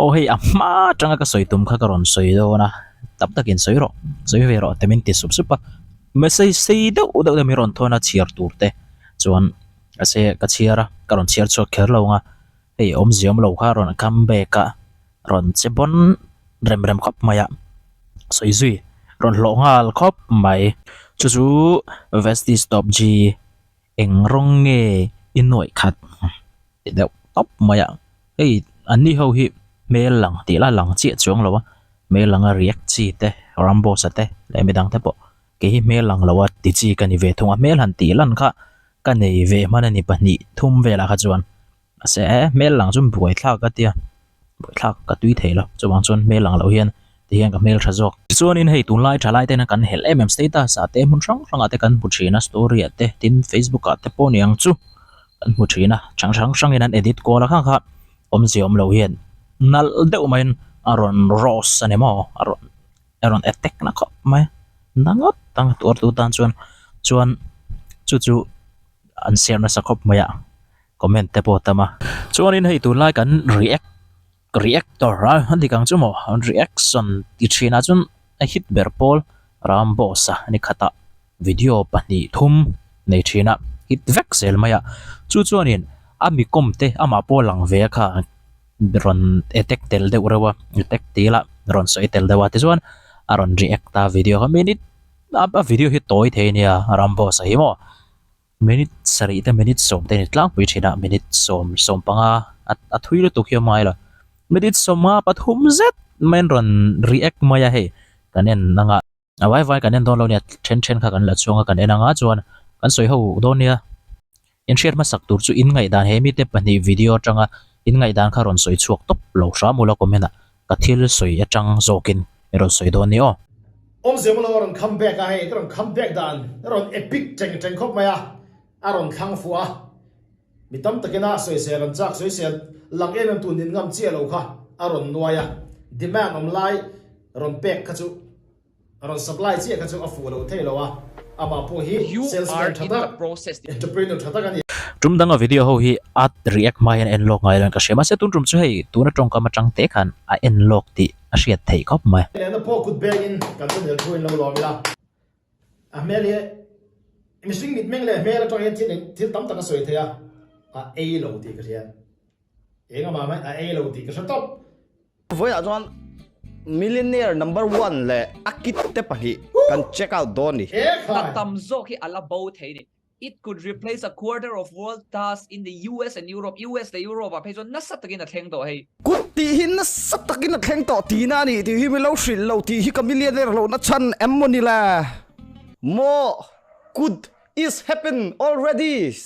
Aw hei a hma atanga ka sawi tum kha ka rawn sawi dawn a, tam takin sawi rawh, sawi ve rawh te min ti sup sup a, message sei deuh deuh te min rawn thawn a chhiar tur te chuan mahse ka chhiar a, ka rawn chhiar chhuak kher lo ang a, hei awmzia awm lo kha rawn come back a, rawn che bawn rem rem khawp mai a, sawi zui rawn hlawh nghal khawp mai. Chu chu Vestige Top G eng rawng nge i nuaih khat ti deuh tawp mai a, hei an ni ho hi hmel lang tih la lang chiah chuang lo a, hmel lang a react chi te Ramboss a te leh midang te pawh kei hi hmel lang lo a ti chi ka ni ve thung a, hmel han tih lan kha ka nei ve hman a ni pahnih thum velah kha chuan. Mahse hmel lang chu buaithlak ka tia, buaithlak ka tui thei lo, chuvang chuan hmel lang loh hian ti hian ka hmel tha zawk. Tichuanin hei tunlai thalai tena kan helh em em status ah te hmun hrang hrangah te kan hmu thin a, story ah te tin facebook ah te pawh ni ang chu kan hmu thin a, chang hrang hrangin an edit kual a kha kha awmzia awm lo hian nalh deuh maiin a rawn rose a ni maw a rawn a rawn attack na khawp mai na ngawt ang a tuartu tan chuan chuan chu chu an share nasa khawp mai a. Comment te pawh a tam a. Chuanin hei tunlai kan react reactor a a dik ang chu maw reaction ti thin ah chuan a hit ber pawl Ramboss a ni khat a video pahnih thum nei thin a hit vek zel mai a chu chuanin a mi kawm te amah pawh lang ve a kha rawn attack tel deuh reuh a attack tel a rawn sawi tel deuh a tichuan a rawn react a video kha minute a video hi tawi thei a nia Ramboss a hi maw. Minute sarih te minute sawm te a ni tlangpui thin a, minute sawm sawm panga a a thui lutuk hi a awm ngai lo. Minute sawmnga pathum zet mai an rawn react mai a hei kan en anga a vai vai kan en dawn lo nia then then kha kan la chhuang a kan en anga chuan kan sawi ho dawn nia. Inhriat hmasak tur chu in ngaihdan he mite pahnih video atanga in ngaihdan kha rawn sawi chhuak tawp lo hram ula comment ah Ka thil sawi atang zawkin i rawn sawi dawn ni aw. Awmzia maw lo a rawn come back a hei ka rawn come back dan a rawn epic teng teng khawp mai a, a rawn thlang fuh a, mi tam takin a sawisel an chak sawisel lang em em tu nin ngam chiah lo kha a rawn nuai a, demand awm lai rawn pek kha chu A rawn supply chiah kha chu a fuh lo thei lo a, amah pawh hi You are salesman tha in the tak, process. entrepreneur tha tak a ni. Tum danga video ho hi a react hma hian a en lawk ngai lo in ka hria mahse tun tum chu hei tuna tawngkam atang te khan a en lawk tih a hriat theih khawp mai. Lehna pawh kut bengin kan channel thu in lo lawm ila. A hmel hi mihring mitmeng leh hmel atang hian thil thil tam tak a sawi thei a, a ei lo tih ka hria. Eng amah mai a ei lo tih ka hre tawp. Vawiah chuan Millionaire number one leh a kit te pahnih kan check out dawn ni. Hna tam zawk hi a la bo thei ni. It could replace a quarter of world tasks in the US and Europe. US leh Europe ah phei chuan nasa takin a thleng tawh hei. Kut tih hi nasa takin a thleng tawh tihna a ni tih hi mi lo hrilh lo tih hi ka millionaire lohna chhan em maw ni le? Maw kut is happen already.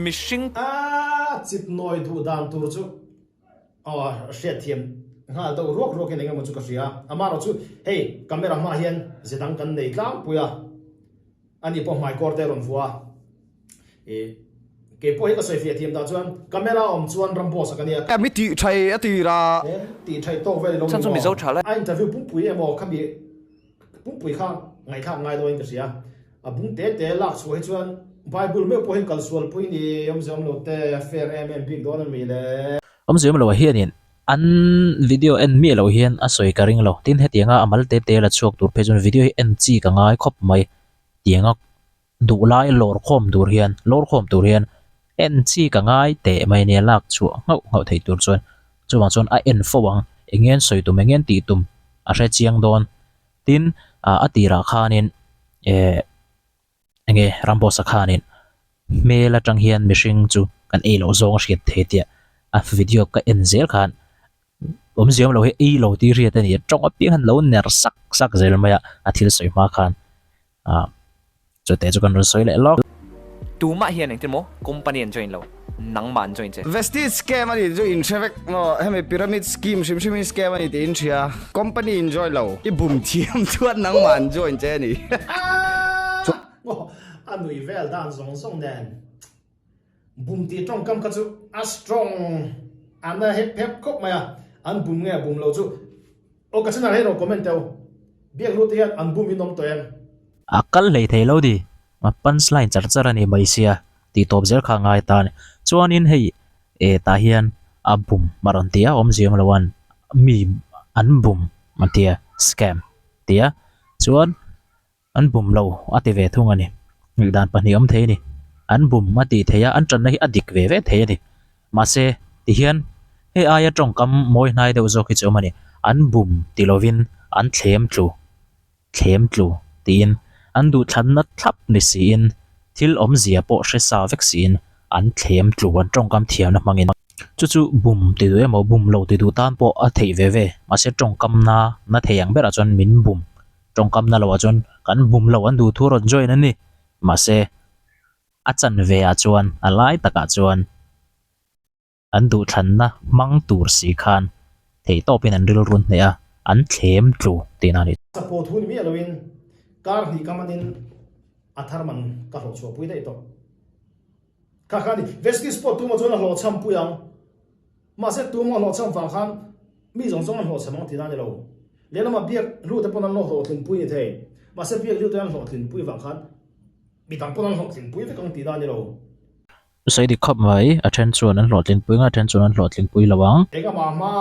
Mihring. A chip nawi duh dan tur chu aw a hriatthiam nghal deuh ruak ruak in engemaw chu ka hria. Amaherawh chu hei camera hmaah hian ze dang kan nei tlangpui a, ani pawh hmaikawr te a rawn vuah a. Ih kei pawh hi ka sawi fiah thiam dah chuan camera awm chuan ram boss a ka nia. Mi tih thaih a tir a. Tih thaih tawk vel i lo ni maw? A interview pumpui emaw khami Pumpui kha ngaihthlak ngai dawn in ka hria. A bung te te lak chhuah hi chuan Bible meuh pawh hian kal sual pui ni awmze awm lo te a fair em em bik dawn a mi le. Awmze awm lo ah hianin an video en miah loh hian a sawi ka ring lo. Tin hetianga a mal te te la chhuak tur phei chuan video hi en chi ka ngai khawp mai. Tianga duhlai lawr khawm tur hian lawr khawm tur hian en chi ka ngai teh mai nia lak chhuah nghauh nghauh theih tur chuan chuvang chuan a en fo ang eng nge an sawi tum eng nge an tih tum a hre chiang dawn tin ah a tirah khanin eh eng nge Ramboss-a khanin hmel atang hian mihring chu kan ei loh zawng a hriat thei tia a video ka en zel khan awmzia awm lo hi ei lo tih hriat a ni a tawng apiang hian lo ner sak sak zel mai a a thil sawi hma khan. Ah, chute chu kan rawn sawi leh lawk. Tumah hian engtin maw company an join lo, nangmah an join che. Vestige scam a nih chu in hre vek maw, hemi pyramid scheme hrim hrim hi scam a ni tih in hria. Company in join lo, i bum thiam chuan nangmah an join che a ni. Aw, a nui vel dan zawng zawng nen. Bum tih tawngkam kha chu a strong a na hep hep khawp mai a, an bum nge a bum lo chu aw ka channel ah hian rawn comment teh u, biak lut te hian an bum in awm tawh em? A kal hlei thei lo ni, a punch line char char a ni mai sia tih tawp zel kha a ngai ta a ni. Chuanin hei eh tah hian. A bum a rawn ti a, awmzia awm lo an mi an bum a ti a, scam ti a, chuan an bum lo a ti ve thung a ni. Ngaihdan pahnih awm thei a ni. An bum a tih theih a, an tanna hi a dik ve ve thei a ni. Mahse, tihian hei aia tawngkam mawi hnai deuh zawk hi chu awm a ni. An bum ti lovin an thlem tlu. Thlem tlu tiin an duhthlanna thlap ni siin thil awmzia pawh hre sa vek siin an thlem tlu an tawngkam thiamna hmangin. Chu chu bum ti duh emaw bum lo ti duh tan pawh a theih ve ve. Mahse tawngkamna na thei ang berah chuan min bum. Tawngkamna loah chuan kan bum lo an duh thu rawn join a ni. Mahse a chanve ah chuan a lai takah chuan. An duhthlanna hmang tur si khan theihtawpin an rilru hneh a, an thlem tlu tihna a ni. Chapo thu ni miah loin kar hnih ka manin a thar man ka hlawh chhuah pui daih tawh. Kha kha a ni. Vestige pawh tumah chuan a hlawhchham pui ang. Mahse tumah a hlawhchham vang khan mi zawng zawng an hlawhchham ang tihna a ni lo. Lehlamah biak hlute pawn an lo hlawhtlin pui ni thei. Mahse biak hlute an hlawhtlin pui vang khan mi dang pawn an hlawhtlin pui vek ang tihna a ni lo. Sawi dik khawp mai, a then chuan an hlawhtling pui nga, a then chuan an hlawhtling pui lo ang. Eng amah hma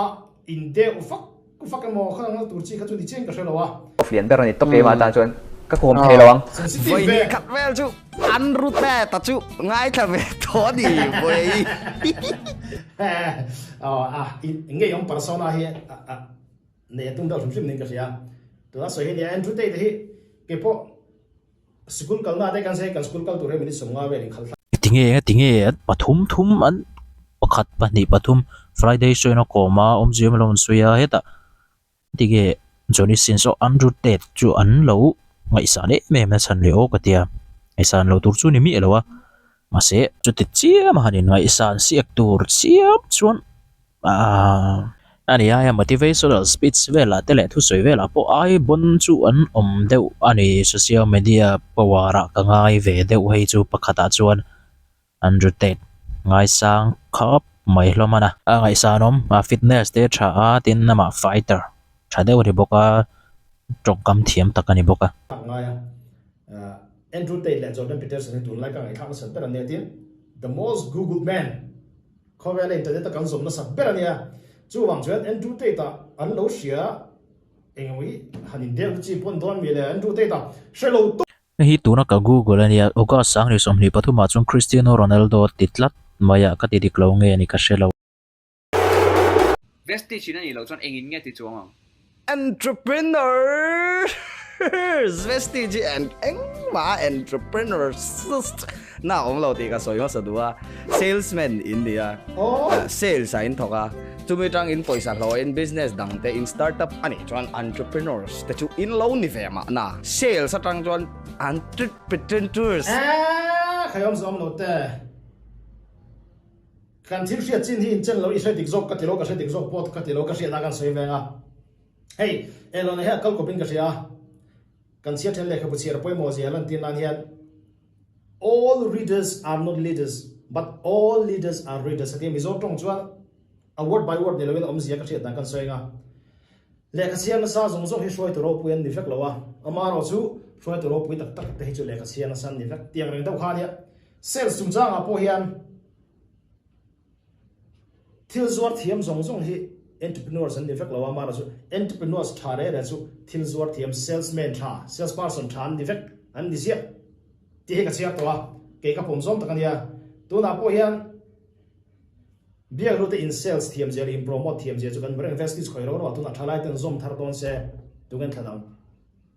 in deuh vak vak emaw kha ang tur chi kha chu ni chiang ka hre lo a. Off lian ber a ni tawp keimah atan chuan ka kawm thei lo ang. Sensitive ve. Vawi khat vel chu an ru te ta chu ngaithla ve tawh a ni vawi. Aw a ngeiawm persona hi a nei a tum deuh hrim hrim niin ka hria. Tuna sawi hi nia Andrew Tate hi keipawh Sikul kalna te kan sawi kan school kal tur hi minute 50 vel inkhalh thlak. Tinge eng tinge an pathum thum an pakhat pahnih pathum Friday saw in a kawm a awmzia awm lo an sawi a hetah tinge Johnny Sins aw Andrew Tate chu an lo ngaihsan em em a chhan leh aw ka tia ngaihsan lo tur chu ni miah lo a mahse chuti chiam a han in ngaihsan siak tur chiam chuan Aaa a ni aia motivational speech velah te leh thusawi velah pawh ai bawn chu an awm deuh a ni social media power ah ka ngai ve deuh hei chu pakhatah chuan Andrew Tate ngaisang khawp mai hlawm a na. A ngaihsanawm a fitness te a tha a tin amah fighter tha deuh a ni bawk a tawngkam thiam tak a ni bawk a. Ngai a Andrew Tate leh Jordan Peterson hi tunlai ka ngaihthlak nasat ber an nia tin the most googled man Khawvela internet a kan zawm nasat ber a nia. Chuvang chuan Andrew Tate-a an lo hria eng emaw hi han indel chi pawn dawn mi le Andrew Tate-a hre lo tawp. Hei hi tuna ka Google a nia, August 2023 ah chuan Cristiano Ronaldo ti tlat mai a, ka ti dik lo nge ni ka hre lo. Vestige in a nih loh chuan engin nge ti chuang ang? Entrepreneurs Vestige hi en engmah entrepreneurs na awm lo tih ka sawi hmasa duh a, salesman in ni a, sales ah in thawk a, chumi tang in pawisa hlawh in business dang te in start up a nih chuan entrepreneurs te chu in lo ni ve mahna, sales atang chuan entrepreneurs. Eeh khai awm zawm lo te. Kan thil hriat chin hi inchen lo i hre dik zawk ka ti lo, ka hre dik zawk pawh ka ti lo, ka hriatna kan sawi veng a. Hei, Elona hi a kal kawpin ka hria a, kan chhiar then lehkhabu chhiar pawimawh zia lantir nan hian All readers are not leaders, but all leaders are readers a ti a, Mizo tawng chuan a word by word ni loin a awmzia ka hriat dan kan sawi ang a. Lehkha chhiar nasa zawng zawng hi hruaitu ropui an ni vek lo a, amaherawh chu hruaitu ropui tak tak te hi chu lehkha chhiar nasa an ni vek tiang reng deuh kha a nia. Sales chungchangah pawh hian Thil zuar thiam zawng zawng hi entrepreneurs an ni vek lo a, amaherawhchu entrepreneurs tha reh reh chu thil zuar thiam salesman tha, sales person tha an ni vek, an ni ziah tih hi ka chhiar tawh a, kei ka pawm zawng tak a nia. Tunah pawh hian biak hlute in sales thiam zia leh in promote thiam zia chu kan hmu reng, Vestige khawi ro ro ah tunah thalai ten zawm thar dawn se tunge thlan ang.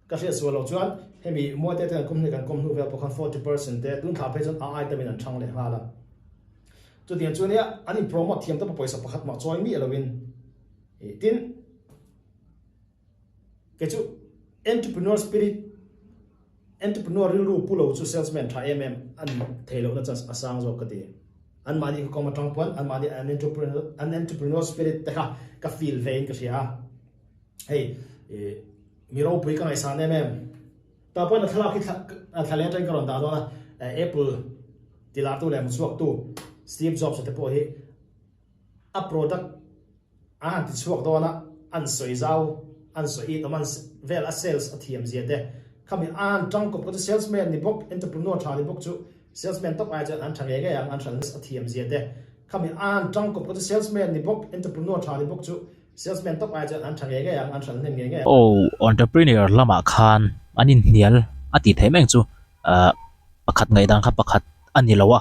Ka hriat sual loh chuan hemi Muaite te kan company kan kawm hnu vel pawh khan 40% te tun thla phei chuan a item in an chhang leh nghal a. Chutiang chu ania an in promote thiam tawp a pawisa pakhat mah chawi miah loin tin kei chu entrepreneur spirit entrepreneur rilru pu lo chu salesman tha em em an thei lohna chance a sang zawk ka ti. An mahni ka kawm atang pawn an mahni an entrepreneur an entrepreneur spirit te kha ka feel ve in ka hria a. Hei mi ropui ka ngaihsan em em. Tah pawhin a thlalak hi thla leh atangin ka rawn dah dawn a, Apple tilartu leh hmuchhuaktu Steve Jobs te pawh hi a product a han tichhuak dawn a, an sawi zau, an sawi it awm, an vel a sales a thiam zia te khami a han tangkawp kha chu salesman ni bawk, entrepreneur tha ni bawk chu salesman tawp ai chuan an tha ngei ngei ang, an hran a thiam zia te. Khami an tangkawp kha chu salesman ni bawk, entrepreneur tha ni bawk chu salesman tawp ai chuan an tha ngei ngei ang, an hralh hnem ngei ngei ang. Aw, entrepreneur lamah khan an inhnial a tih theih mai ang chu. Ahh pakhat ngaihdan kha pakhat a ni lo a,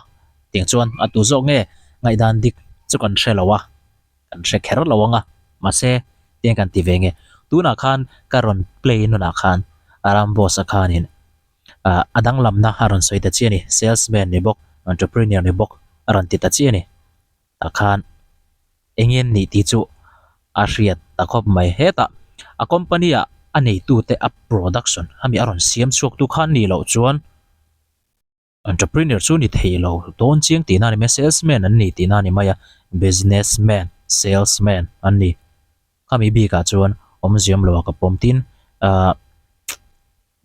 tiang chuan a tu zawk nge ngaihdan dik chu kan hre lo a, kan hre kher lo ang a, mahse tiang kan ti ve nge. Tunah khan ka rawn play nunah khan Ramboss-a khanin ah a danglamna a rawn sawi ta chiah a ni, salesman ni bawk, entrepreneur ni bawk a rawn ti ta chiah a ni. Tah khan eng nge nih tih chu a hriat ta khawp mai. Hetah a company ah a neitute a production ami a rawn siam chhuak tu khan nih loh chuan entrepreneur chu ni thei lo dawn chiang tihna a ni mai a, salesman an ni tihna a ni mai a, businessman, salesman an ni. Khami bikah chuan awmziam lo a ka pawm tin ah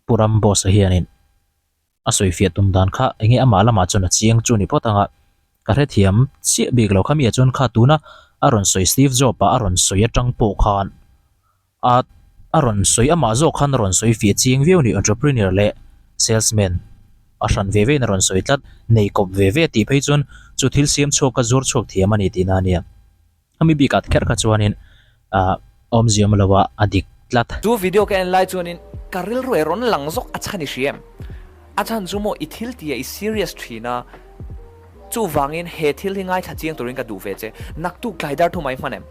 Pu Ramboss-a hianin a sawifiah tum dan kha enge amah lamah chuan a chiang chu ni phawt ang a, ka hrethiam chiah bik lo khami ah chuan kha tuna a rawn sawi Steve Jobs ah a rawn sawi atang pawh khan a a rawn sawi amah zawk khan a rawn sawi fiah chiang viau a ni entrepreneur leh salesman a hran ve ve in a rawn sawi tlat nei kawp ve ve tih phei chuan chu thil siam chhuak kha zuar chhuak thiam a ni tihna a nia. Hemi bikah te kher kha chuanin ah awmzia awm lo a, a dik tlat. Chu video ka en lai chuanin ka rilru e rawn lang zawk a chhan i hria em? A chhan chu maw i thil tih ah i serious thin a, chuvangin he thil hi ngaithla chiang turin ka duh ve che, naktuk tlai dar thu mai hman em?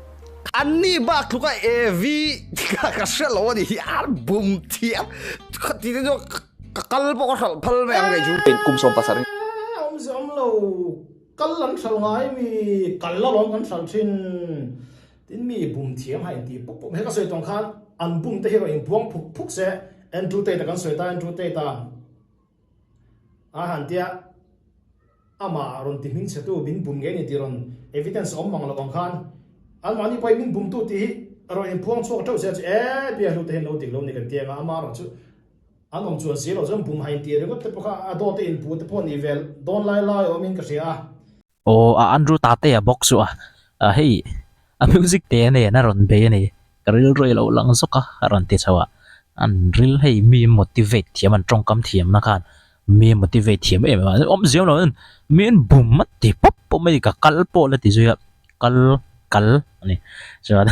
An ni bak tluk a AV ka ka hre lo a ni hi ar bum thiam ti te chu ka kal pawh ka hralh phal mai ang kei chu. Kum 17. Awmzia awm lo. Kal an hralh ngai mi kal alawm kan hralh thin tin mi bum thiam ha intih pawp pawp he ka sawi tawng khan an bum te hi rawn inbuang phuk phuk se Andrew Tate a kan sawi ta Andrew Tate a a han tia amah rawn ti hming chhe tu min bum ngei ni tih rawn evidence awm mang lo ang khan an mahni pawhin min bum tu tih hi rawn inphuang chhuak teuh se chu e bia hlu te hian lo dik lo ni kan ti anga ama erawh chu An awm chuan si loh chuan bum hain tih ringawt te pawh kha a dawt a inpuh te pawh nih vel dawn lai lai awmin ka hria a. Aw a Andrew Tate a bawk chu a hei a music te nen a rawn bei a ni ka rilru i lo lang zawk a a rawn ti chho a an ril hei mi motivate thiam an tawngkam thiam na khan mi motivate thiam em em a awm ziam lo mi an bum a ti pawp pawp mai ka kal pawh la ti zui a kal kal a ni chuan.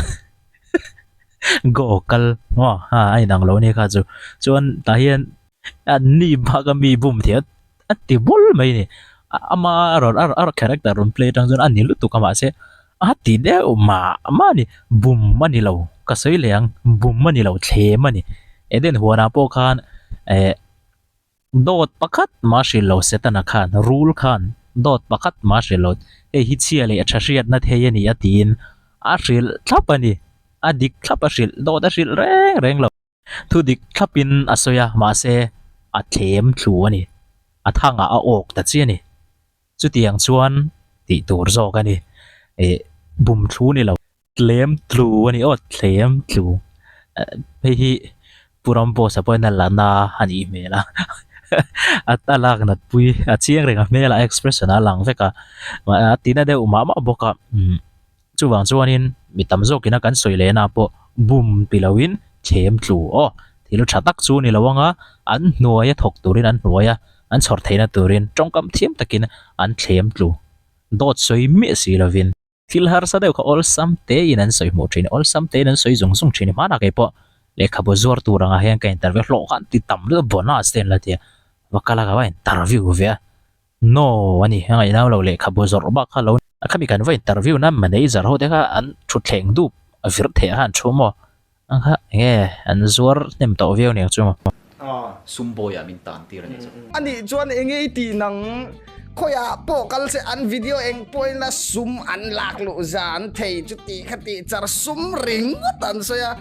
Go kal maw ha a inang lo ania kha chu chuan tah hian an ni bak a mi bum thei a a ti bul mai a ni ama a rawn a character rawn play atang chuan a ni lutuk a mahse a ti deuh mah mah a ni bum a ni lo ka sawi leh ang bum a ni lo thlem a ni Eden huanah pawh khan eh. Dawt pakhat mah hrilh lo Setana khan, rul khan dawt pakhat mah hrilh lo, hei hi chhia leh tha hriatna thei a ni a tiin a hrilh thlap a ni. A dik thlap a hrilh, dawt a hrilh reng reng lo. Thu dik thlapin a sawi a, mahse a thlem thlu a ni. A thangah a awk ta chiah a ni. Chutiang chuan tih tur zawk a ni. Ih bum thlu ni lo. Tlem tlu a ni aw, tlem tlu. Hei hi Pu Ramboss-a pawhin a la na a nih hmel a, a lak nat pui a chiang reng a hmel a expression a lang vek a, a ti na deuh mah mah bawk a, chuvang chuanin mi tam zawkin a kan sawi leh na pawh bum ti loin thlem tlu aw, thil tha tak chu ni lo anga an hnuaia thawk turin an hnuaia an chhawr theihna turin tawngkam thiam takin an thlem tlu dawt sawi miah si lovin. Thil harsa deuh kha awlsam tein an sawi hmuh thin, awlsam tein an sawi zung zung thin. Hmanah kei pawh lehkhabu zuar tur angah hian ka interview hlawh khan ti tam lutuk bonus te an la ti a, va kal a ka va interview ve a, no a ni a ngaihnam lo lehkhabu zawrh bak kha lo khami kan va interview na manager ho te kha an thutthleng dup a vir theh kha an thu maw Ang kha enge an zuar hnem tawh viau niang chu maw. Sum bawi ah min tan tir a nih chu. A nih chuan enge i tih nang? Khawiah pawh kal che an video eng pawhin a sum an lak luh zan thei chu tih kha tih char sum ringawt an sawi a,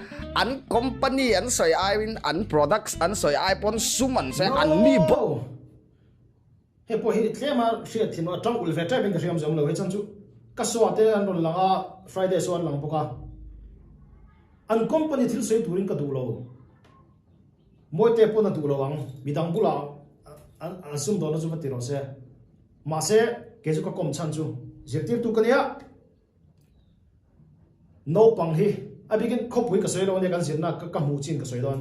an company an sawi aiin an products an sawi ai pawn sum an sawi a, an mi bawk. Hei pawh hi tlema hriat thin a tang ulh ve tep in ka hriam zawm lo hei chan chu ka saw te an rawn lang a Friday saw an lang bawk a an company thil sawi turin ka duh lo Mawite pawn a duh lo ang midang bulah an an sum dawn na chu va ti rawh se mahse kei chu ka kawm chhan chu zirtirtu ka nia naupang hi a bikin khawpui ka sawi lo ania kan zirna ka hmuh chin ka sawi dawn.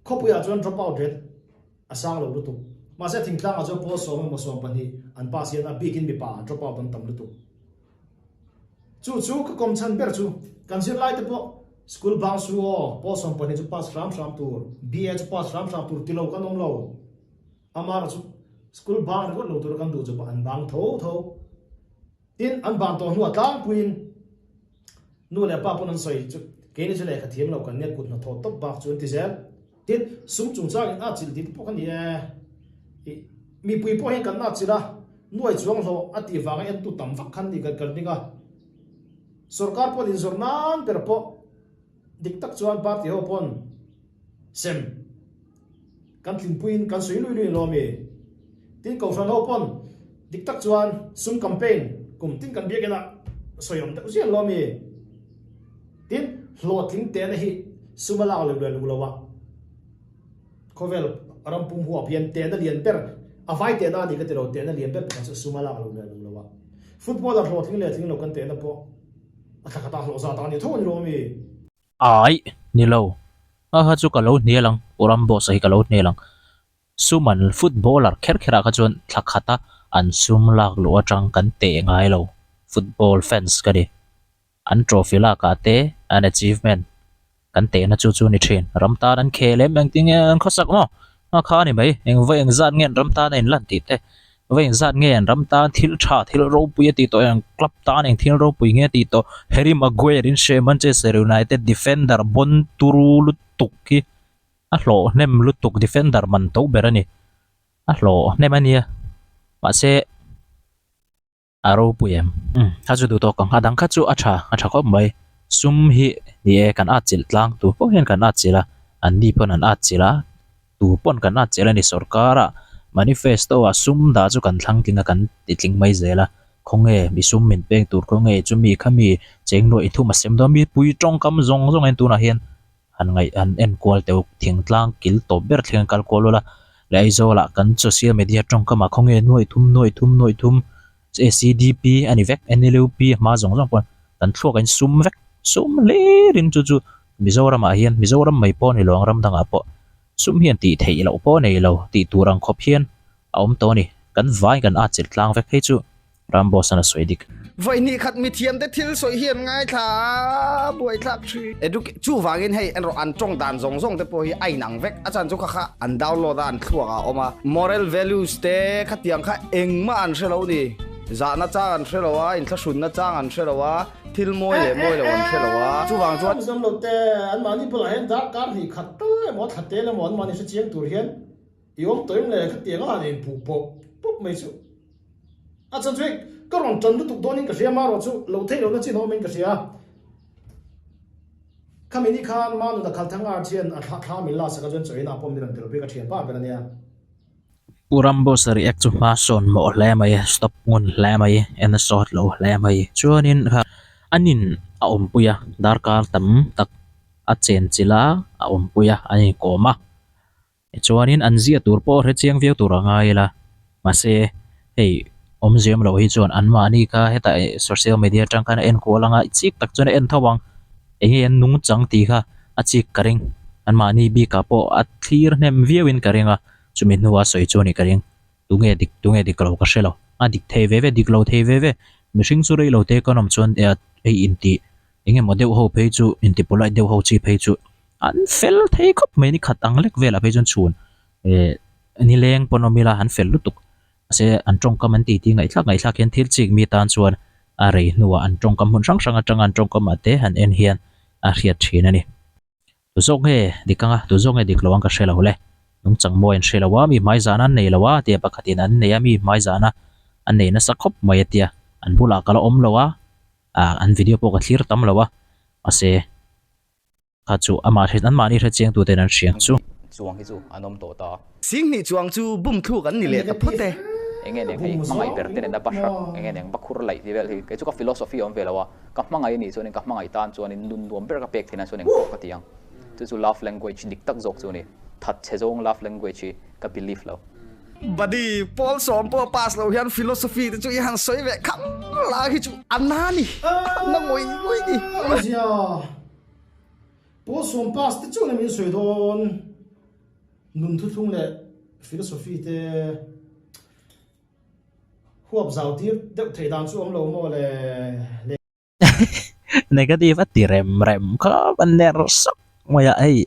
Khawpuiah chuan drop out rate a sang lo lutuk. Mahse thingtlangah chuan pawl sawm emaw 12 an pass hian a bikin mipa an drop out an tam lutuk. Chu chu ka kawm chhan ber chu kan zirlai te pawh school bang su aw pawl 12 chu pass hram hram tur, BA chu pass hram hram tur ti lo kan awm lo. Amara chu school bang ringawt lo tura kan duh chu pawh an bang tho tho. Tin, an bang tawh hnuah tlangpuiin nu leh pa pawn an sawi chu keini chu lehkha thiam lo kan nia kut hnathawh tawp bak chu an ti zel. Tin, sum chungchangin a chilh tih te pawh ka ni e. Ih, mipui pawh hian kan na chilh a, nuai chuang hlawh a tih vanga entu tam vak khan ni kan kan ring a. Sorkar pawn inzawrh nan ber pawh dik tak chuan party ho pawn sem kan tlinpuiin kan sawi lui lui lo ami? Tin Kohhran ho pawn dik tak chuan sum campaign kum tin kan biak inah sawi awm deuh ziah lo ami? Tin hlawhtling tehna hi sum a lak lo leh lu lo a, khawvel ram pum huap hian tehna lian ber a vai tehna a ni ka ti lo, tehna lian ber pakhat chu sum a lak lo leh lu lo a. Footballer hlawhtling leh tling lo kan tehna pawh a thla khatah hlawh zat a ni tho a ni lo ami? Aih, ni lo. A kha chu ka lo hnial ang, U Ramboss-a hi ka lo hnial ang. Sum an footballer kher kher ah kha chuan thla khata an sum lak luh atang kan teh ngai lo, football fans ka ni. An trophy lak ah te an achievement kan tehna chu chu ni thin. Ram tan an khel em engtin nge an khawsak maw? A kha a ni mai, eng va engzat nge an ram tan a inlan tih te, va engzat nge an ram tan thil tha thil ropui a tih tawh eng club tan eng thil ropui nge a tih tawh Harry Maguire in hre Manchester United defender bon turu lutuk hi a hlawh hnem lutuk defender man to ber a ni a hlawh hnem a nia mahse A ropui em? Umm, a chu duh tawk ang. A dang kha chu a tha, a tha khawp mai. Sum hi ni e, kan at chilh tlang tu pawh hian kan at chilh a, an ni pawn an at chilh a, tu pawn kan at chilh a ni sorkara manifesto ah sum dah chu kan thlang tling a kan ti tling mai zel a, khawnge mi sum min peng tur khawnge chumi khami cheng nuaih thum a sem dawn mi pui tawngkam zawng zawng hian tunah hian han ngaih han en kual teuh thingtlang kil tawp ber thleng an kal kual ula leh Aizawl ah kan social media tawngkam ah khawnge nuaih thum nuaih thum nuaih thum ACDP a ni vek NLUP a hma zawng zawng pawn kan thluak a in sum vek sum hlir in chu chu Mizoram ah hian Mizoram mai pawh a ni lo ang ram dang ah pawh sum hian tih theih loh pawh a nei lo tih tur ang khawp hian a awm tawh a ni kan vai kan at chilh tlang vek phei chu Ramboss-an a sawi dik. Vawihnih khat mithiam te thil sawi hi an ngaithla a, buaithlak thin. Educ chuvangin hei en rawh an tawng dan zawng zawng te pawh hi a inang vek, a chan chu kha kha an download a an thluak ah a awm a, moral values te khatiang kha engmah an hre lo ni, zahna chang an hre lo a, inthlahrunna chang an hre lo a, thil mawi leh mawi lo an hre lo a, chuvang chuan. Zam lo te, anmahni bulah hian darkar hnih khat tal emaw thla tel emaw anmahni hre chiang tur hian i awm tawh em le khatiang a han inpuh pawp pawp mai chu. A chan chu hei ka rawn tan lutuk dawnin ka hria marawh chu lo theih lohna chin a awmin ka hria. Khami ni khan Manuna Khalthang Arts hian a thla thla min lak sak a chuan chaw inah pawh min rawn tel pui ka thian pa ber a nia. Pu Ramboss react chu hma sawn mawh hle mai, stop ngun hle mai, en a sawt lo hle mai. Chuanin kha an in a awmpui a, darkar tam tak a chenchilh a, a awmpui a, an inkawm a. Chuanin an ziah tur pawh hre chiang viau tur a ngai ila, mahse hei awmziam loh hi chuan anmahni kha hetah social media atang khan a en kual anga chik tak chuan a en tho ang, eng nge an nungchang tih kha a chik ka ring, anmahni bikah pawh a thlir hnem viauin ka ring a, chumi hnua sawi chu a nih ka ring, tunge dik tunge dik lo ka hre lo, a dik thei ve ve dik lo thei ve ve, mihring chu rei lo te kan awm chuan hei intih Eng emaw deuh ho phei chu inti polite deuh ho chi phei chu an fel thei khawp mai ni khat ang lek velah phei chuan chhun eh nileng pawn awm ila an fel lutuk mahse an tawngkam an titi ngaihthlak ngaihthlak hian thil chik mi tan chuan a rei hnuah an tawngkam hmun hrang hrang atanga an tawngkam ah te han en hian a hriat thin a ni. Tu zawk nge dik anga tu zawk nge dik lo ang ka hre lo le. Nungchang mawi an hre lo a mi hmai zahna an nei lo a tia pakhatin an nei a mi hmai zahna an nei nasa khawp mai a tia an bulah ka la awm lo a. ah an video pawh ka thlir tam lo a mahse kha chu amah hre anmahni hre chiang tuten an hria chu. Chuang hi chu an awm tawh ta. Singhnih chuang chu bum thluk an ni leh ta phawt e. Enge neng hei hmangaih ber te nena bahrak enge neng bakhur laih ti vel hi kei chu ka philosophy a awm ve lo a ka hmangaih anih chuanin ka hmangaih tan chuanin nun nuam ber ka pek theihna chuan engpawh ka ti ang chu chu love language dik tak zawk chu a ni that chhe zawng love language hi ka believe lo. Buddy, Paul sawm pawh pass lo hian philosophy te chu i han sawi ve khang la hi chu a na ni, a na ngawih ngawih ni. Zia, Paul sawm pass te chuan min sawi dawn nun thuthlung leh Philosophy te huap zau tir deuh theih dan chu awm lo maw le le. Negative a ti rem rem khawp a ner sak mai a hei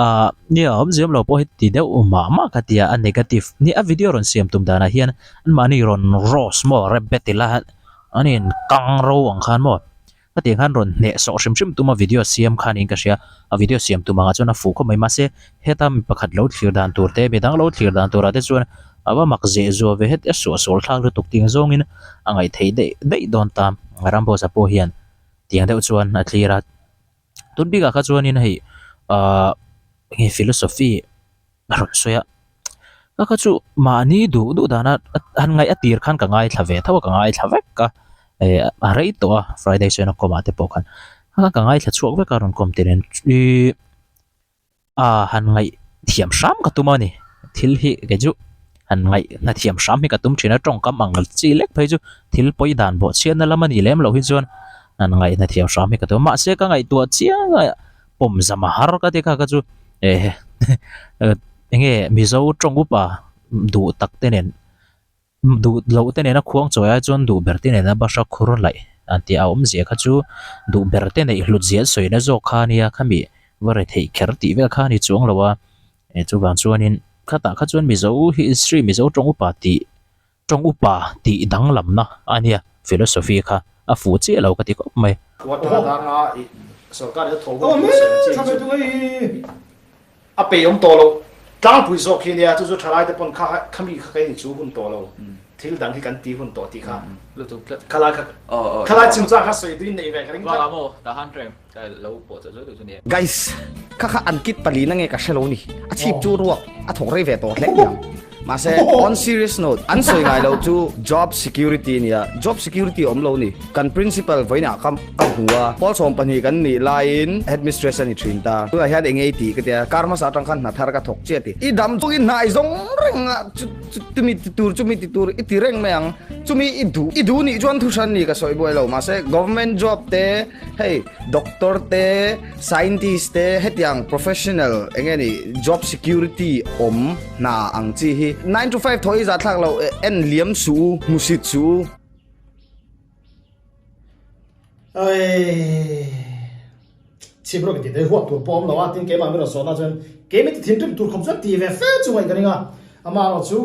ah nia awmzia awm lo pawh hi ti deuh mah mah ka ti a a negative nia a video rawn siam tum danah hian anmahni rawn rose maw rep bet ila an in kang ro ang khan maw Hetiang khan rawn hneh sawh hrim hrim tum a video siam kha niin ka hria. A video siam tum angah chuan a fuh khawp mai. Mahse, heta mi pakhat lo thlir dan tur te, midang lo thlir dan turah te chuan a va mak zeh zuah ve het a suah sual thlak lutuk ting zawngin a ngaih theih daih daih dawn ta. Rambosa pawh hian tiang deuh chuan a thlir a. Tun bikah kha chuanin hei ahh enge philosophy a rawn sawi a ka kha chu mahni duh duh dana han ngaih a tir khan ka ngaithla ve tho a ka ngaithla vek a eh a rei tawh a friday sawn a kawm ah te pawh khan a ka ngaithla chhuak vek a rawn kawm tir hian ihh a han ngaih thiam hram ka tum a ni thil hi kei chu han ngaih hna thiam hram hi ka tum thin a tawngkam ang chi lek phei chu thil pawi dan bawh chhiatna lam a nih lem loh hi chuan han ngaih hna thiam hram hi ka tum a mahse ka ngaihtuah chiang a. pawm zam a har ka ti kha kha chu eh enge Mizo tawng upa duh tak te nen duh loh te nena khuang chawi ai chuan duh ber te nena bahra khur laih an tih a awmzia kha chu duh ber te neih hlut zia sawina zawk kha ania khami va re theih kher tih vel kha a ni chuang lo a eh chuvang chuanin khatah kha chuan Mizo history Mizo tawng upa tih Tawng upa tih danglamna a nia, philosophy kha a fuh chiah lo ka ti khawp mai. Quarter a dar a i sorkar in a thaw hun tur sawi ang chi chu a pei awm tawh lo. Tlangpui zawk hi nia chu chu thalai te pawn kha khami kha kei ni chu hun tawh lo thil dang hi kan ti hun tawh tih kha khalai kha khalai chungchang kha sawi tuin neih ve ka ring tlat. Guys, kha kha an kit palina nge ka hre lo ni. A chhip chu ruak a thawk rei ve tawh hle mai ang. Mahse, on serious note, an sawi ngai lo chu job security nia. Job security awm lo ni. Kan principal vawiinah ka ka hmu a, pawl 12 kan nih laiin headmistress a ni thin ta. Tunah hian eng ei tih ka tia, kar hmasa atang khan hna thar ka thawk chiah ti. I dam chungin hna i zawng reng a, chu chu chumi ti tur chumi ti tur i ti reng mai ang. Chumi i duh i duh nih chuan thu hran ni ka sawi buai lo. Mahse, government job te Hei doctor te, scientist te hetiang professional eng nge ni job security awm hna ang chi hi nine to five thaw i zah thlak loh en liam suh u, hmusit suh u. Aii chhip rawh ka ti te huat tur pawh awm lo a tin keimah mi rawn sawhna chuan keimi ti thinrim tur khawp chuan ti ve fe chu ngaih ka ring a amaherawh chu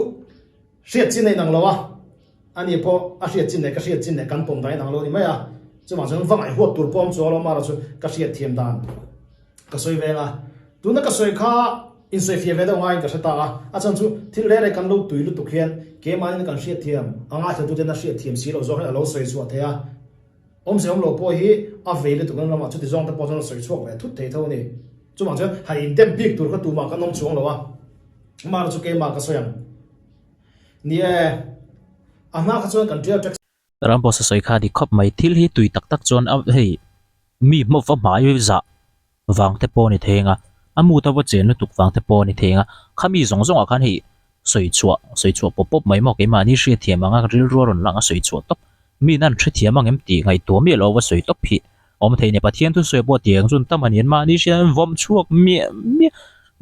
hriat chin a inang lo a. Ani pawh a hriat chin leh ka hriat chin leh kan pawm dan inang lo a ni mai a, chuvang chuan va ngaihhuat tur pawh awm chuang lo mara chu ka hriat thiam dan ka sawi veng a, tuna ka sawi kha insawi fiah ve deuh ngaiin ka hre ta a, a chhan chu thil reng reng kan lo tui lutuk hian keimahnin kan hriat thiam a ngaithla tuten a hriat thiam si loh zawk hian a lo sawi chhuah thei a, awmze awm lo pawh hi a vei lutuk an lamah chuti zawng te pawh chuan a sawi chhuak ve thut thei tho a ni, chuvang chuan han indem bik tur kha tumah kan awm chuang lo a, mara chu keimah ka sawi ang. Ni e, a hma kha chuan kan ṭial taxi. Ramboss a sawi kha dik khawp mai, thil hi tui tak tak chuan a hei mi hmawva hmai zah vang te pawh a ni thei ang a, a mood a va chen lutuk vang te pawh a ni thei ang a, khami zawng zawngah khan hei sawi chhuah sawi chhuah pawp pawp mai maw keimahni hriatthiam anga rilru a rawn lang a sawi chhuah tawp mi nan hrethiam ang em tih ngaihtuah miah lo va sawi tawp hi awm thei nia Pathian thu sawi pawh tiang chuan tam a ni an mahni hriat an vawm chhuak miah miah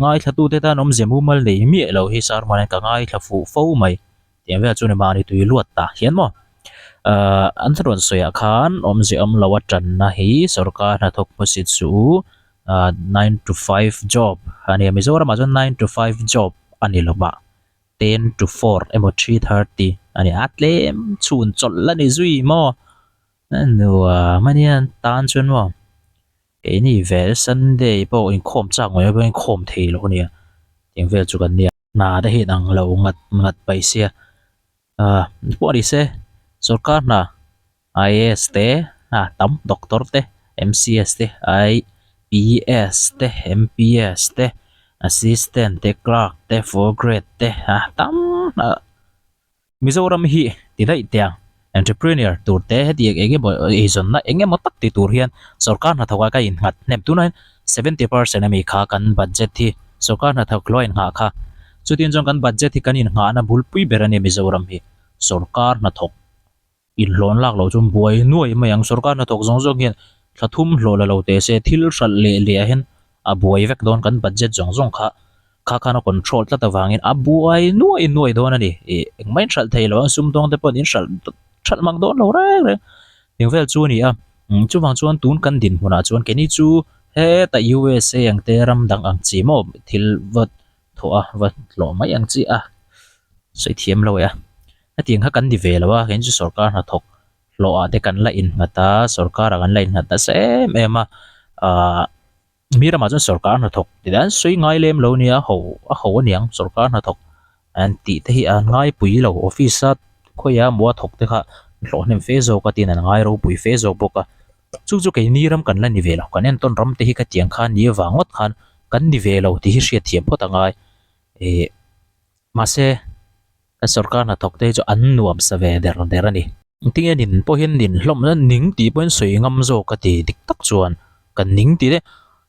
ngaithla tu te tan awmze mumal nei miah lo hi sermon hian ka ngaithla fuh fo mai tiang vel chu ni mahni tui luat tah hian maw ahh an rawn sawi ah khan awmze awm lo a tanna hi sorkar hnathawk hmusit chu ahh nine to five job a nia Mizoram ah chuan nine to five job a ni lo va. 10 to 4 emaw 3:30 a ni a tlem chhun chawlh la ni zui maw nuam a nia tan chuan maw keini vel Sunday pawh inkhawm chak ngawih pawh inkhawm thei lo a nia tiang vel chu kan nia hna te hi an ang lo ngat ngat paih sia ah pawh a ni se sorkar hna IAS te ah tam doctor te MCS te IPS te MPS te assistant te clerk te four grade te ah tam ah Mizoram hi ti daih teh ang entrepreneur tur te heti eng emaw eizawnna eng emaw tak ti tur hian sorkar hnathawk ah ka innghat hnem tunah hian 70% ami kha kan budget hi sorkar hnathawk hlawh a inngah kha chutin chuan kan budget hi kan innghahna bulpui ber a ni Mizoram hi sorkar hnathawk. Inhlawn lak loh chuan buai nuai mai ang. Sorkar hnathawk zawng zawng hian thla thum hlawh la lo teh se thil hralh leh leh ah hian a buai vek dawn kan budget zawng zawng kha. Kha khan a control tlat avangin a buai nuai nuai dawn a ni. Ih engmah in hralh thei lo a, sumdawng te pawhin in hralh hralh mang dawn lo reng reng. Eng vel chu a ni a, chuvang chuan tun kan dinhmunah chuan keini chu hetah USA ang te ram dang ang chi maw thil va thawh a va hlawh mai ang chi a sawi thiam lo e a. Hetiang kha kan ni ve lo a, keini chu sorkar hnathawk hlawh ah te kan la innghat a, sorkar ah kan la innghat nasa em em a ahh. Mi ramah chuan sorkar hnathawk ti dan sawi ngai lem lo nia ho a ho aniang sorkar hnathawk an tih te hi an ngaipui lo office a khawiah maw a thawk te kha hlawh hnem fe zawk a tin an ngai ropui fe zawk bawk a chu chu keini ram kan la ni ve lo kan entawn ram te hi khatiang khan ni avang ngawt khan kan ni ve lo tih hi hriatthiam phawt a ngai ih mahse. Kan sorkar hnathawk te hi chu an nuam sa ve der der a ni. Engtinge nin pawhin nin hlawm na ning tih pawhin sawi ngam zawk a ti dik tak chuan kan ning tih te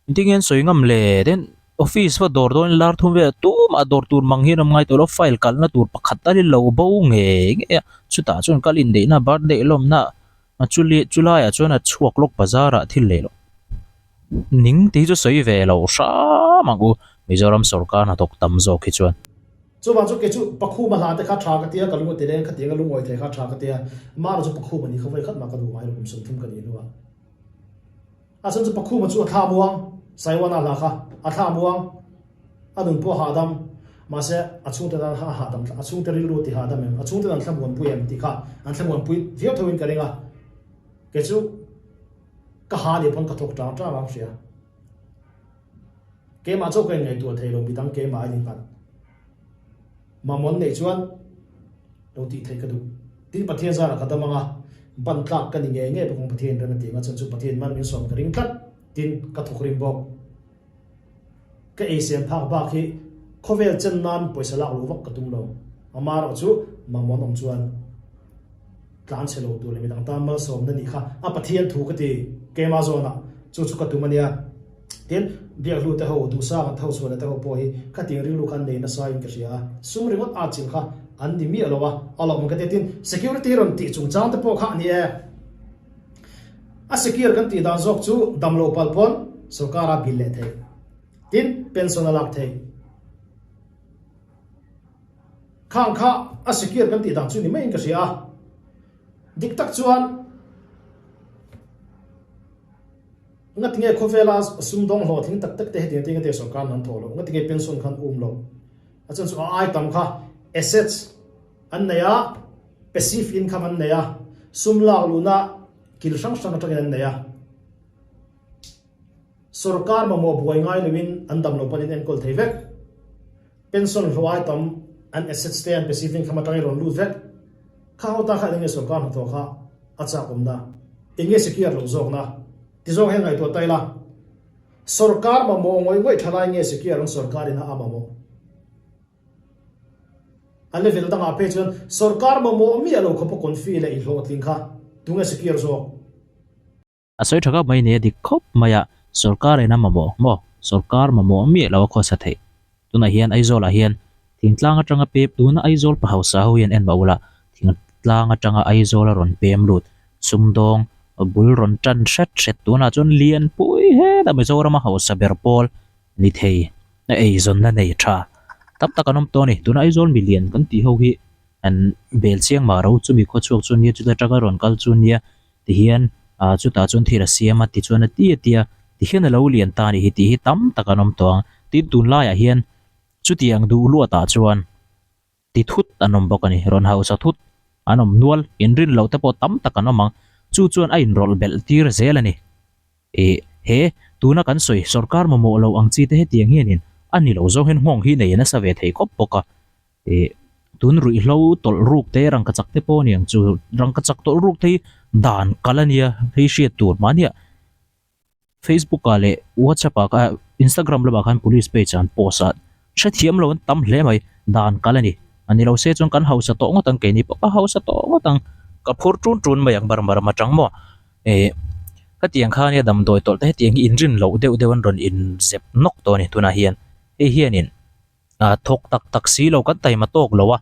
engtinge an sawi ngam le then office va dawr dawn lar thum vel tumah dawr tur mang hian awm ngai tawh lo file kalna tur pakhat tal hi lo bo ngei ngei a chutah chuan kal inneihna birthday lawmna chuli chulaiah chuan a chhuak lawk bazar ah thil leh loh ning tih hi chu sawi ve lo hram ang u Mizoram sorkar hnathawk tam zawk hi chuan. Chuvang chu kei chu Pakhuma hla te kha tha ka tia, ka lung a ti leng, khatiang a lungawi thei kha tha ka tia, Mara chu Pakhuma ni kha vawi khat mah ka duh ngai lo kum 30 ka nih hnuah. A chhan chu Pakhuma chu a thla muang, Saiwana hla kha a thla muang, a nun pawh a hahdam, mahse a chhungte tan a hahdam, a chhungte rilru a ti hahdam em, a chhungte an thlamuanpui em tih kha an thlamuanpui viau tho in ka ring a, kei chu ka ha nih pawn ka thawk tang tang ang hria. Keimah chauh ka inngaihtuah thei lo, midang keimah a innghat. Mamawh neih chuan lo tih theih ka duh. Tin, Pathian zarah ka dam ang a, ban tlak ka ni ngei ngei bawk ang Pathian rem a ti ang a, chuan chu Pathian man min sawm ka ring tlat, tin, ka thawk rim bawk. Ka ei sem phak bak hi khawvel chen nan pawisa lak luh vak ka tum lo. Amaherawh chu mamawh awm chuan tlan chhe lo tur leh midang tan malsawmna nih kha a Pathian thu ka ti keimah zawnah chu chu ka tum a nia. Tin, Biakhlu te ho, Duhsanga te ho, Chhuana te ho pawh hi khatiang rilru khan nei nasa in ka hria a, sum ringawt a chil kha an ni miah lo a, a lawm ka ti. Tin, security rawn tih chungchang te pawh kha a ni e. A secure kan tih dan zawk chu damlo pal pawn sorkar a bil leh thei. Tin, pension a lak thei. Khang kha a secure kan tih dan chu ni maiin ka hria a. Dik tak chuan Ngatinge khawvela sumdawng hlawhtling tak tak te hetiang te ngate sorkar nan thawh loh? Ngatinge pension khan um loh? A chhan chu a ai tam kha assets an nei a, passive income an nei a, sum lak luhna kil hrang hrang atangin an nei a. Sorkar mamawh buai ngai loin an dam lo panin enkawl thei vek. Pension hlawh ai tam an assets te an passive income atangin rawn lut vek. Kha ho ta kha enge sorkar hnathawh kha a chak awmna? Enge secure loh zawkna? Ti zawng hian ngaihtuah ta ila, sorkar mamawh ngawih ngawih tha lai nge secure ang sorkar ina a mamawh? A level dangah phei chuan sorkar mamawh miah lo khawpa confi leh i hlawhtling kha tunge secure zawk? A sawi tha khawp mai nia dik khawp mai a, sorkar in a mamawh maw? Sorkar mamawh miah lo a khawsa theih. Tunah hian Aizawl ah hian thingtlang atanga pem tuna Aizawl pa hausa ho hian en mah ula, thingtlang atanga Aizawl a rawn pem lut, sumdawng bul rawn tan hret hret tunah chuan Lianpui hetah Mizoram a hausa ber pawl ni thei a eizawnna nei tha tam tak an awm tawh a ni. Tuna Aizawl milian kan tih ho hi an bel chiang mah ro chumi khawchhuak chu nia chuta atanga rawn kal chu nia Tihian ah chutah chuan thil a siam a tichuan a ti a ti a, tihian a lo lian ta a nih hi tih hi tam tak an awm tawh ang. Tin, tunlaiah hian chutiang duh luatah chuan ti thut an awm bawk a ni, rawn hausa thut an awm nual, inrin loh te pawh tam tak an awm ang. Chu chuan a inrawlh belh tir zel a ni. Ih, he tuna kan sawi sorkar mamawh lo ang chi te hetiang hianin a ni lo zawng hian nghawng hi nei nasa ve thei khawp bawk a. Ih, tun ruihhlo tawlh ruk te rangkachak te pawh a ni ang chu, rangkachak tawlh ruk te hi dan kal a nia hei hriat tur mahnia Facebook ah leh WhatsApp ah kha Instagram lamah khan police page ah an post a, hrethiam lo an tam hle mai, dan kal a ni. A ni lo se chuan kan hausa tawh ngawt ang keini pawh ka hausa tawh ngawt ang, ka phur tun tun mai ang bar bar atang maw. Ih, khatiang kha nia damdawi tawlh te hetiang hi inrin loh deuh deuh an rawn inzep nawk tawh a ni tunah hian, hei hianin. Ah thawk tak tak si lo kan taima tawk lo a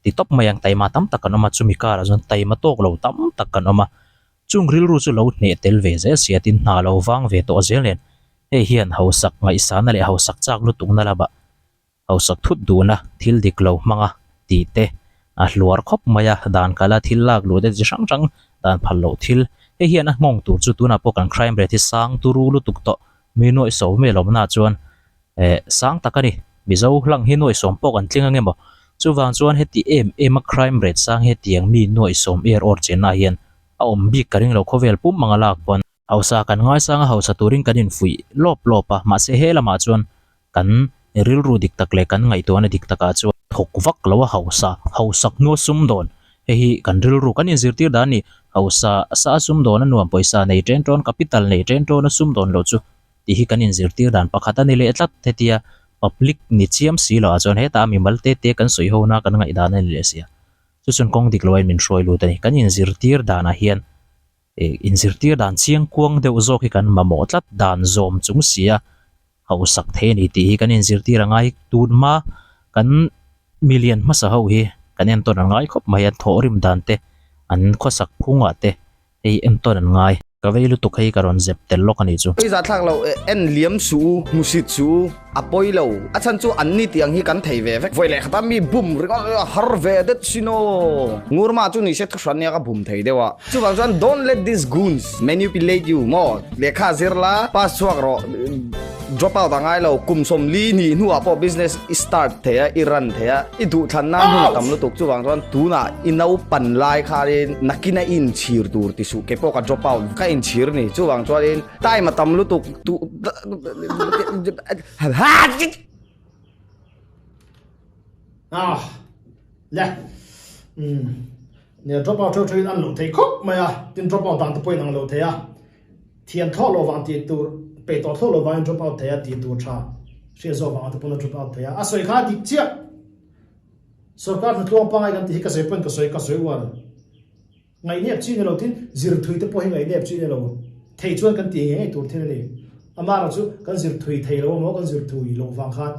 ti tawp mai ang taima tam tak kan awm a chumi karah chuan taima tawk lo tam tak kan awm a chung rilru chu lo hneh tel ve zel sia tin hna lo vang ve tawh zel nen hei hian hausak ngaihsana leh hausak chak lutuk na lamah. Hausak thut duhna thil dik lo hmanga tih te a hluar khawp mai a, dan kala thil lak luh te chi hrang hrang dan phal loh thil. Hei hian a nghawng tur chu tunah pawh kan crime rate hi sang turu lutuk tawh mi nuaih sawm vel awmna chuan eh sang tak a ni. Mizo hlang hi nuaih sawm pawh kan tling ange maw? Chuvang chuan heti em em a crime rate sang hetiang mi nuaih sawm er awr chenna hian a awm bik ka ring lo khawvel pum anga lak pawn. Hausa kan ngaisang a hausa turin kan infuih lawp lawp a, mahse he lamah chuan kan rilru dik tak leh kan ngaihtuahna dik takah chuan thawk vak lo a hausa, hausak hnua sumdawn, hei hi kan rilru kan inzirtir dan a ni, hausa sa a sumdawn a nuam pawisa nei ṭen ṭawn, capital nei ṭen ṭawn a sumdawn loh chu tih hi kan inzirtir dan pakhat a ni leh tlat, hetia public ni chiam si loh ah chuan hetah mimal te te kan sawi ho na kan ngaihdan a ni leh sia, chu chuan kawng dik loh a in min hruai lut a ni, kan inzirtir danah hian. Inzirtir dan chiang kuang deuh zawk hi kan mamawh tlat dan zawm chung si a, hausak thei a ni tih hi kan inzirtir a ngai. Tun hma kan milian hmasa ho hi kan entawn an ngai khawp mai a, thawhrim dan te, an khawsak phungah te hei entawn an ngai. Ka vei lutuk hei ka rawn zep tel lawk a nih chu. Pawisa thlak lo en liam suh u, hmusit suh u. A pawi lo, a chhan chu an ni tiang hi kan thei ve vek. Vawi leh khata mi bum ringawt a har ve det sin aw. Ngurma chu ni se thuhran nia ka bum thei deuh a. Chuvang chuan don't let these goons manipulate you maw? Lehkha zir la, pass chhuak rawh, drop out a ngai lo, kum 40 nih hnuah pawh business i start thei a, i run thei a, i duhthlanna hmun a tam lutuk. Chuvang chuan tunah i naupan lai khanin nakina i inchhir tur ti suh, kei pawh ka drop out, ka inchhir ni. Chuvang chuanin time a tam lutuk. Tu Ah le um nia drop out theuh theuhin an loh thei khawp mai a tin drop out dan te pawhin ang loh thei a thian thlawh loh vang tih tur peih tawh thlawh loh vangin drop out thei a tih tur tha hriat zawk vang te pawn a drop out thei a a sawi kha a dik chiah sorkar hnatluang pangai kan tih hi ka sawi pawn ka sawi ka sawi uar. Ngaihnep chi ni lo tin zir thui te pawh hi ngaihnep chi ni lo thei chuan kan ti ngei ngei tur thil a ni. Amah erawh chu kan zir thui thei lo amaw kan zir thui loh vang khan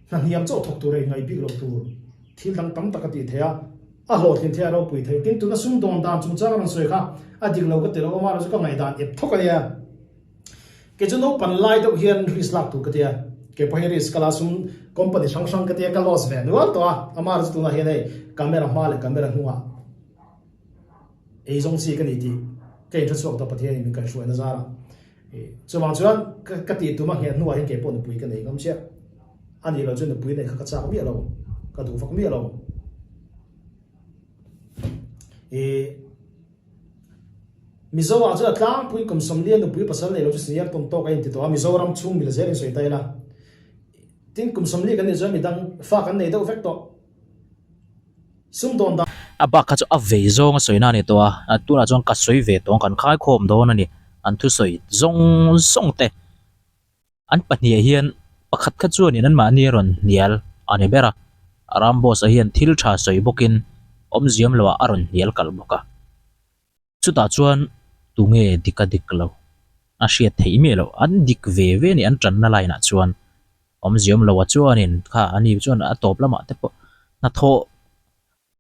hna hniam chauh thawk tur a inngaih bik loh tur thil dang tam tak a tih theih a, a hlawhtlin theih a ropui theih. Tin tuna sumdawn dan chungchang a rawn sawi kha a dik lo ka ti lo amah erawh chu ka ngaihdan ep thawk a nia. Kei chu naupan lai deuh hian risk lak tur ka tia, kei pawh hi risk ka la sum company hrang hrang ka tia ka loss ve nual tawh a, amah erawh chu tunah hian hei camera hma leh camera hnungah ei zawng chi ka ni tih ka inhre chhuak tawh Pathian in min kaihhruai na zarah. Chuvang chuan ka tih tum a ngheh hnuah hian kei pawh nupui ka nei ngam chiah a nih loh chuan nupui neih kha ka chak miah lo, ka duh vak miah lo. Mizo ah chuan a tlangpui kum 40 nupui pasal nei lo chu senior tawn tawk a inti tawh a, Mizoram chhung mil zel in sawi ta ila. Tin kum 40 kan nih chuan midang fa kan nei deuh vek tawh. Sumdawn dan. A bak kha chu a vei zawng a sawi na a ni tawh a, tunah chuan ka sawi ve tawng kan khaikhawm dawn a ni, an thusawi zawng zawng te. An pahniah hian pakhat kha chuanin anmahni a rawn hnial a ni ber a, Ramboss-a hian thil tha sawi bawkin awmziam loah a rawn hnial kalh bawk a. Chutah chuan tunge dik a dik lo a hriat theih miah loh, an dik ve ve a ni an tanna line ah chuan awmziam loah chuanin kha ani chuan a tawp lamah te pawh hnathawh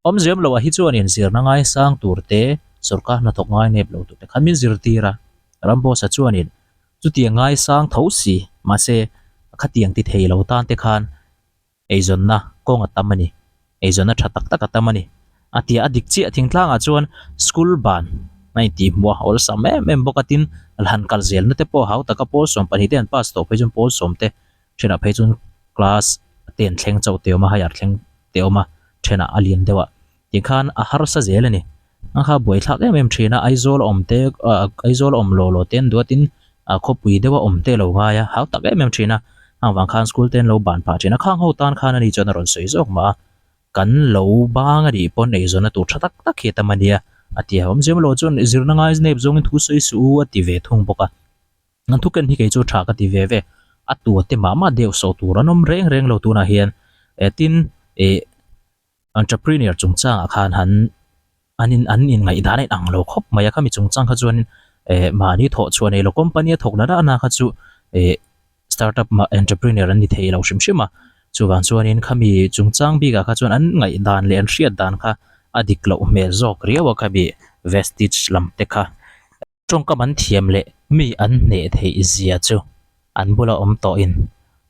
Awmziam loh ah hi chuan in zirna ngaisang tur te, sorkar hnathawk ngai nep lo tur te khan min zirtir a. Ramboss-a chuanin chutiang ngaisang tho si, mahse khatiang ti thei lo tan te khan eizawnna kawng a tam a ni, eizawnna tha tak tak a tam a ni. A tia a dik chiah thingtlangah chuan school ban a intih hmuh a awlsam em em bawk a, tin han kal zelna te pawh hau taka pawl 12 te an pass tawh phei chuan pawl 10 te Thenah phei chuan class ten thleng chauh te awm a, higher thleng te awm a, thenah a lian deuh a. Tikhan a harsa zel a ni. A kha buaithlak em em thin a, Aizawl a awm te ah Aizawl a awm lo lo te an duatin ah khawpui deuh a awm te lo ngai a, hau tak em em thin a. Hang vang khan school te an lo ban phah thin a, khang ho tan khan ani chuan a rawn sawi zawk mah a. Kan lo bang a nih pawn eizawnna tur tha tak tak hi a tam a nia, a ti a. Awmzia lo chuan zirna ngai nep zawngin thu sawi suh u a ti ve thung bawk a. An thuken hi kei chu tha ka ti ve ve. A tua te mah mah deuh sawh tur an awm reng reng lo tunah hian. Eh tin eh entrepreneur chungchangah khan han an in an inngaihdan a inang lo khawp mai a. Khami chungchang kha chuanin eh mahni thawh chhuah nei lo company a thawk nana na kha chu eh startup entrepreneur an ni thei lo hrim hrim a. Chuvang chuanin khami chungchang bikah kha chuan an ngaihdan leh an hriat dan kha a dik loh hmel zawk riau a khami vestige lam te kha. Tawngkam an thiam leh mi an hneh theih zia chu an bula awm tawhin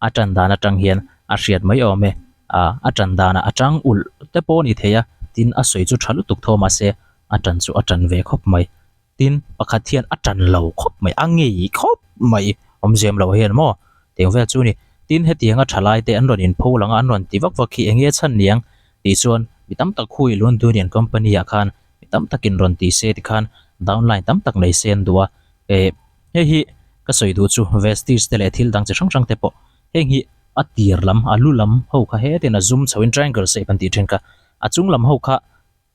a tan dan atang hian a hriat mai awm e. A a ṭan danah a ṭang ulh te pawh a ni thei a, tin a sawi chu ṭha lutuk tho mahse a ṭan chu a ṭan ve khawp mai. Tin, pakhat hian a ṭan lo khawp mai, a ngei khawp mai, awmzia lo hian maw teng vel chu a ni. Tin, hetianga ṭha lai te an rawn inpho lang a, an rawn ti vak vak hi eng nge chhan niang tih chuan mi tam tak hui Lundunian company ah khan mi tam takin rawn ti se tikhan downline tam tak nei se an duh a, eh hei hi ka sawi duh chu Vestige te leh thil dang chi hrang hrang te pawh heng hi a tir lam, a lu lam ho kha hetin a zum chho in triangle shape an tih thin kha, a chung lam ho kha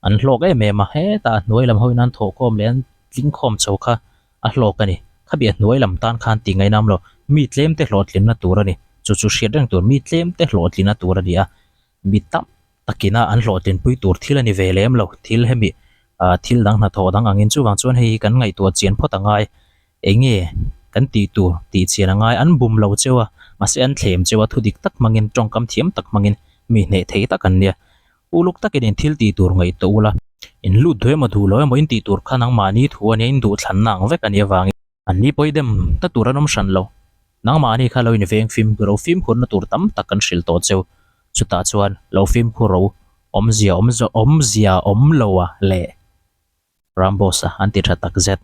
An hlawk em em a, hetah a hnuai lam hoin an thawhkhawm leh an tlingkhawm chho kha a hlawk a ni. Khabi a hnuai lam tan khan tih ngainam lo, mi tlemte hlawhtlinna tur a ni. Chu chu hriat reng tur, mi tlemte hlawhtlinna tur a ni a, mi tam takina an hlawhtlinpui tur thil a ni ve lem lo. Thil hemi thil dang hnathawh dang angin chuvang chuan hei hi kan ngaihtuah chian phawt a ngai. Enge kan tih tur tih chian a ngai, an bum lo cheu a, mahse an thlem cheu a, thu dik tak hmangin, tawngkam thiam tak hmangin mi hneh thei tak an nia. Uluk takin in thil tih tur ngaihtuah ula. In lut duh emaw duh lo emaw in tih tur kha nangmahni thu a nia, in duh thlanna ang vek a nih avangin. An ni pawi dem ta tur an awm hran lo. Nangmahni kha lo in veng fimkhur ro, fimkhurna tur tam tak kan hrilh tawh cheu. Chutah chuan lo fimkhur ro, awmzia awmzia awm lo a leh Ramboss a an ti tha tak zet.